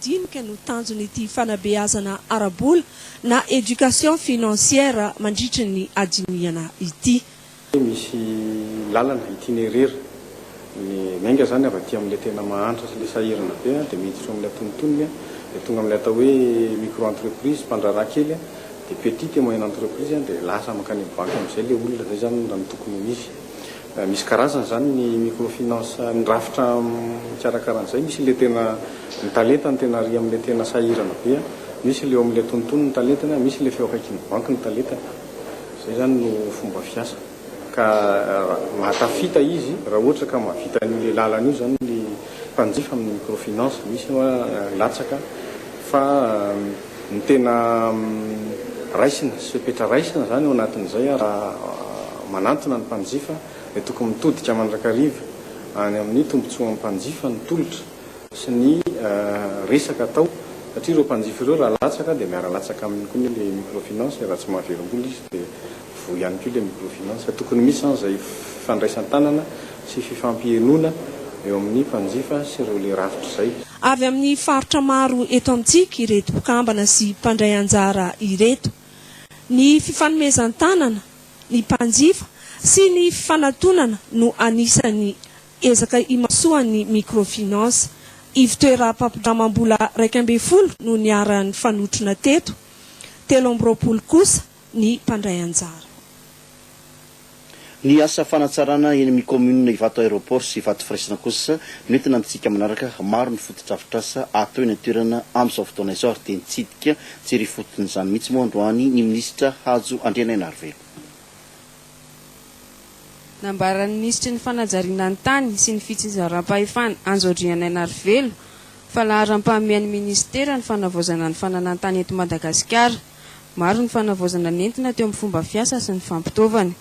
madinika no tanjon'ity fanabeazana ara-bola na éducation financière mandritry ny adinihana ity. Misy lalana, itinéraire, ny miainga izany avy aty amin'ilay tena mahantra sy ilay sahirana be dia miditra eo amin'ilay antonontonony dia tonga amin'ilay atao hoe micro entreprise, mpandraharaha kely, dia petite et moyenne entreprise dia lasa mankany amin'ny banky amin'izay ilay olona, izay izany raha ny tokony ho izy. Misy karazany izany ny microfinance, ny rafitra mikarakara an'izay, misy ilay tena ny talentany tena ary amin'ilay tena sahirana be, misy ilay eo amin'ilay antonontonony ny talentany, misy ilay efa eo akaikin'ny banky ny talentany. Izay izany no fomba fiasa. Ka mahatafita izy raha ohatra ka mahavita an'io ilay lalana io izany ny mpanjifa amin'ny microfinance. Misy latsaka fa ny tena raisina sy fepetra raisina izany ao anatin'izay raha manantona ny mpanjifa dia tokony mitodika mandrakariva any amin'ny tombontsoan'ny mpanjifa ny tolotra sy ny resaka atao satria ireo mpanjifa ireo raha latsaka dia miara-latsaka aminy koa ilay microfinance raha tsy mahaverim-bola izy dia voa ihany koa ilay microfinance. Tokony misy izany izay fifandraisan-tanana sy fifampihenoana eo amin'ny mpanjifa sy ireo ilay rafitra izay. Avy amin'ny faritra maro eto amintsika ireto mpikambana sy mpandray anjara ireto. Ny fifanomezan-tanana, ny mpanjifa sy ny fifanatonana no anisan'ny ezaka imasoan'ny microfinance. Ivontoeram-pampindramam-bola 11 no niara-nifanotrona teto, 23 kosa ny mpandray anjara. Ny asa fanatsarana eny amin'ny kaominina Ivato Aéroport sy Ivato Firaisana kosa no entina amintsika manaraka. Maro ny fotodrafitrasa atao eny an-toerana amin'izao fotoana izao ary dia nitsidika jery ifotony izany mihitsy moa androany ny minisitra Hajo Andrianainarivelo. Nambaran'ny minisitry ny fanajariana ny tany sy ny fitsinjaram-pahefana Anjo Andrianainarivelo fa laharam-pahamehan'ny minisitera ny fanavaozana ny fananan-tany eto Madagasikara. Maro ny fanavaozana nentina teo amin'ny fomba fiasa sy ny fampitaovana.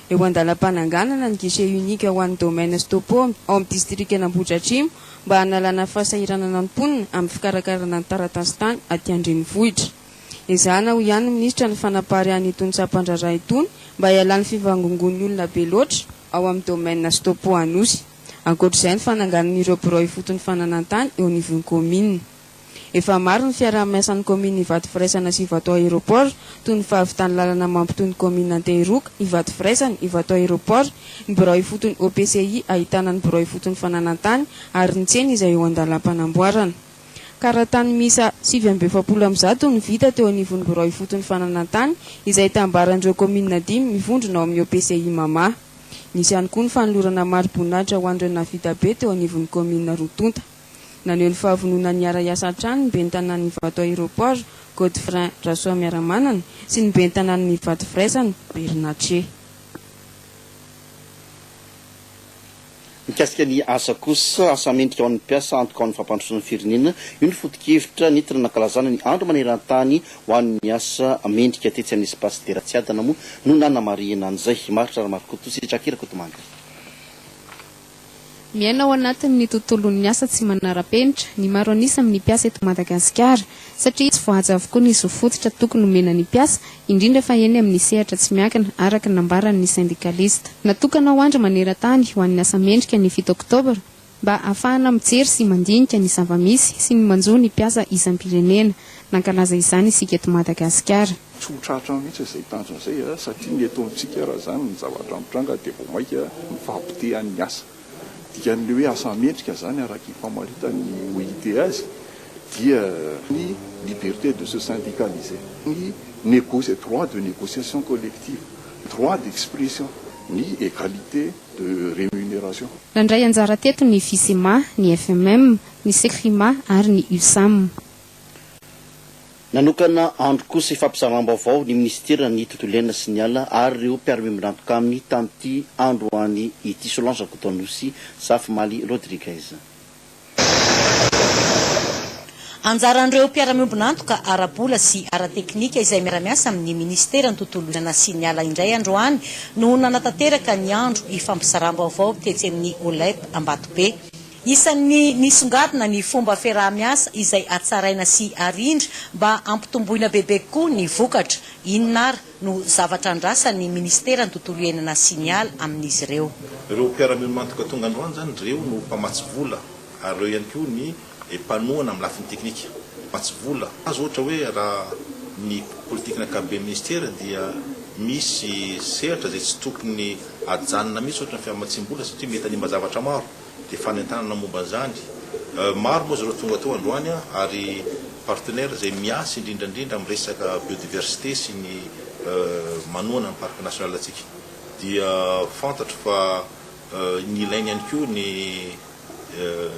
Eo an-dalam-pananganana ny guichet unique ho an'ny domaine sy topo ao amin'ny distrikan'Ambohidratrimo mba hanalana fahasahiranana ny mponina amin'ny fikarakarana ny taratasin-tany aty an-drenivohitra. Ezahana hoy ihany ny minisitra ny fanapariahana itony sampan-draharaha itony mba hialan'ny fivangongoan'ny olona be loatra ao amin'ny domaine sy topo Anosy. Ankoatra izay ny fananganana ireo birao ifotony fananan-tany eo anivon'ny kaominina. Efa maro ny fiaraha-miasan'ny kaominina Ivato Firaisana sy Ivato Aéroport, toy ny fahavitan'ny lalana mampitohy ny kaominina Antehiroka, Ivato Firaisana, Ivato Aéroport, ny birao ifotony OPCI ahitana ny birao ifotony fananan-tany ary ny tsena izay eo an-dalam-panamboarana. Karatany miisa 149 no vita teo anivon'ny birao ifotony fananan-tany izay itambaran'ireo kaominina dimy mivondrona ao amin'ny OPCI Mama. Nisy ihany koa ny fanolorana mari-boninahitra ho an'ireo nahavita be teo anivon'ny kaominina roa tonta. Naneho ny fahavononany hiara-hiasa hatrany ny ben'ny tanàn'ny Ivato Aéroport, Godfrin Rasoamiaramanana, sy ny ben'ny tanàn'ny Ivato Firaisana, Bernache. Mikasika ny asa kosa, asa mendrika ho an'ny mpiasa, antoka ho an'ny fampandrosoana ny firenena, io ny foto-kevitra nentina nankalazana ny andro maneran-tany ho an'ny asa mendrika tetsy amin'ny Espace Dera Tsiadana moa no nanamarihina an'izay. Maritra Ramarikoto sy Jackie Rakotomanga. Miaina ao anatin'ny tontolon'ny asa tsy manara-penitra ny maro an'isa amin'ny mpiasa eto Madagasikara, satria tsy voahaja avokoa ny zo fototra tokony homena ny mpiasa, indrindra fa eny amin'ny sehatra tsy miankina, araka ny nambaran'ny sendikalista. Natokana ho andro maneran-tany ho an'ny asa mendrika ny fito oktobra, mba hahafahana mijery sy mandinika ny zava-misy sy ny manjo ny mpiasa isam-pirenena. Nankalaza izany isika eto Madagasikara. Tsy ho tratra mihitsy izay tanjona izay satria ny eto amintsika raha izany ny zavatra mitranga dia vao mainka ny fahapotehan'ny asa. Dikan'ilay hoe asa mendrika izany araka ny famaritan'ny OIT azy dia ny liberté de se syndicaliser, ny négocia, droit de négociation collective, droit d'expression, ny égalité de rémunération. Nandray anjara teto ny Fisema, ny FMM, ny Sekrima ary ny USAM. Nanokana andro kosa hifampizaram-baovao ny minisiteran'ny Tontolo iainana sy ny Ala ary ireo mpiara-miombon'antoka aminy tamin'ity androany ity. Solange Rakotoanosy, Zafimaly Rodriguez. Anjaran'ireo mpiara-miombon'antoka ara-bola sy ara-teknika izay miara-miasa amin'ny minisiteran'ny Tontolo iainana sy ny Ala indray androany no nanatanteraka ny andro ifampizaram-baovao tetsy amin'ny Olep Ambatobe. Isan'ny nisongadina ny fomba fiaraha-miasa izay hatsaraina sy arindra mba hampitomboina bebe kokoa ny vokatra. Inona ary no zavatra andrasan'ny minisiteran'ny Tontolo iainana sy ny Ala amin'izy ireo? Ireo mpiara-miomantoka tonga androany izany, ireo no mpamatsy vola ary ireo ihany koa ny mpanohana amin'ny lafiny teknika, mpamatsy vola. Azo ohatra hoe raha ny politikana ankapoben'ny minisitera dia misy sehatra izay tsy tokony ajanona mihitsy ohatra ny fiamatsiam-bola satria mety hanimba zavatra maro dia fanentanana momba an'izany. Maro moa zareo tonga teo androany ary partenaire izay miasa indrindra indrindra amin'ny resaka biodiversité sy ny manohana ny parc national antsika dia fantatro fa ny ilainy ihany koa ny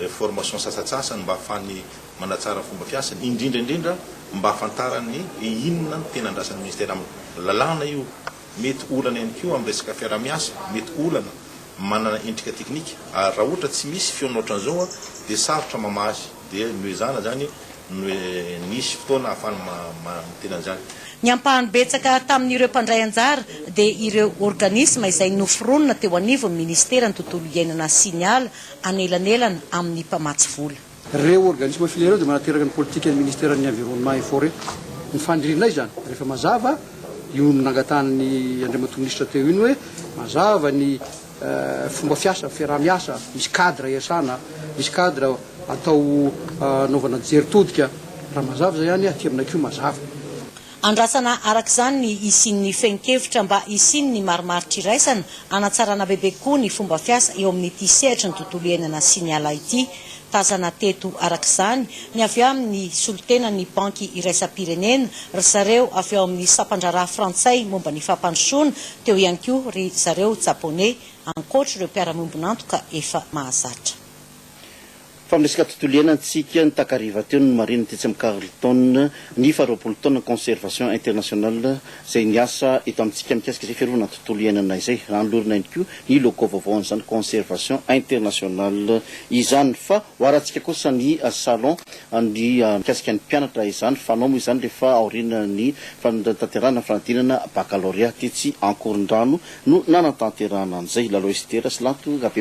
information sasatsasany mba hahafahany manatsara ny fomba fiasany, indrindra indrindra mba hahafantarany hoe inona no tena andrasan'ny ministera aminy. Lalàna io, mety olana ihany koa amin'ny resaka fiaraha-miasa, mety olana manana endrika teknika ary raha ohatra tsy misy fihaonana ohatran'izao dia sarotra mamaha azy, dia noezahana izany nisy fotoana ahafahana miteny an'izany. Ny ampahany betsaka tamin'ireo mpandray anjara dia ireo organisma izay noforonina teo anivon'ny Ministeran'ny Tontolo Iainana sy ny Ala anelanelana amin'ny mpamatsy vola. Ireo organisme filière ireo dia manateraka ny politikan'ny Ministeran'ny Environnement et Forêt. Ny fanirianay izany, rehefa mazava io nangatahan'ny Andriamatoa Minisitra teo iny hoe mazava ny fomba fiasa, fiaraha-miasa, misy cadre iasana, misy cadre atao anaovana jery todika, raha mazava izay any, aty aminay koa mazava. Andrasana araka izany ny hisian'ny fehin-kevitra mba hisian'ny marimaritra iraisana hanatsarana bebe kokoa ny fomba fiasa eo amin'ity sehatry ny tontolo iainana sy ny ala ity. Tazana teto araka izany ny avy amin'ny solontenan'ny Banky iraisam-pirenena, ry zareo avy ao amin'ny sampan-draharaha frantsay momba ny fampandrosoana, teo ihany koa ry zareo japoney, ankoatra ireo mpiara-miombon'antoka efa mahazatra. Fa miresaka tontolo iainana tsika, ny takariva teo no nomarihina tetsy amin'ny Carlton ny faha 20 taona Conservation International izay niasa eto amintsika mikasika izay fiarovana ny tontolo iainana izay. Nanolorana ihany koa ny logo vaovao an'izany Conservation International izany. Fa hoarantsika kosa ny salon ny mikasika ny mpianatra izany. Fanao moa izany rehefa aorian'ny fanatanterahana ny fanadinana baccalauréat tetsy Ankorondrano no nanatanterahana an'izay. Lalao Esther sy Lanto Rabe.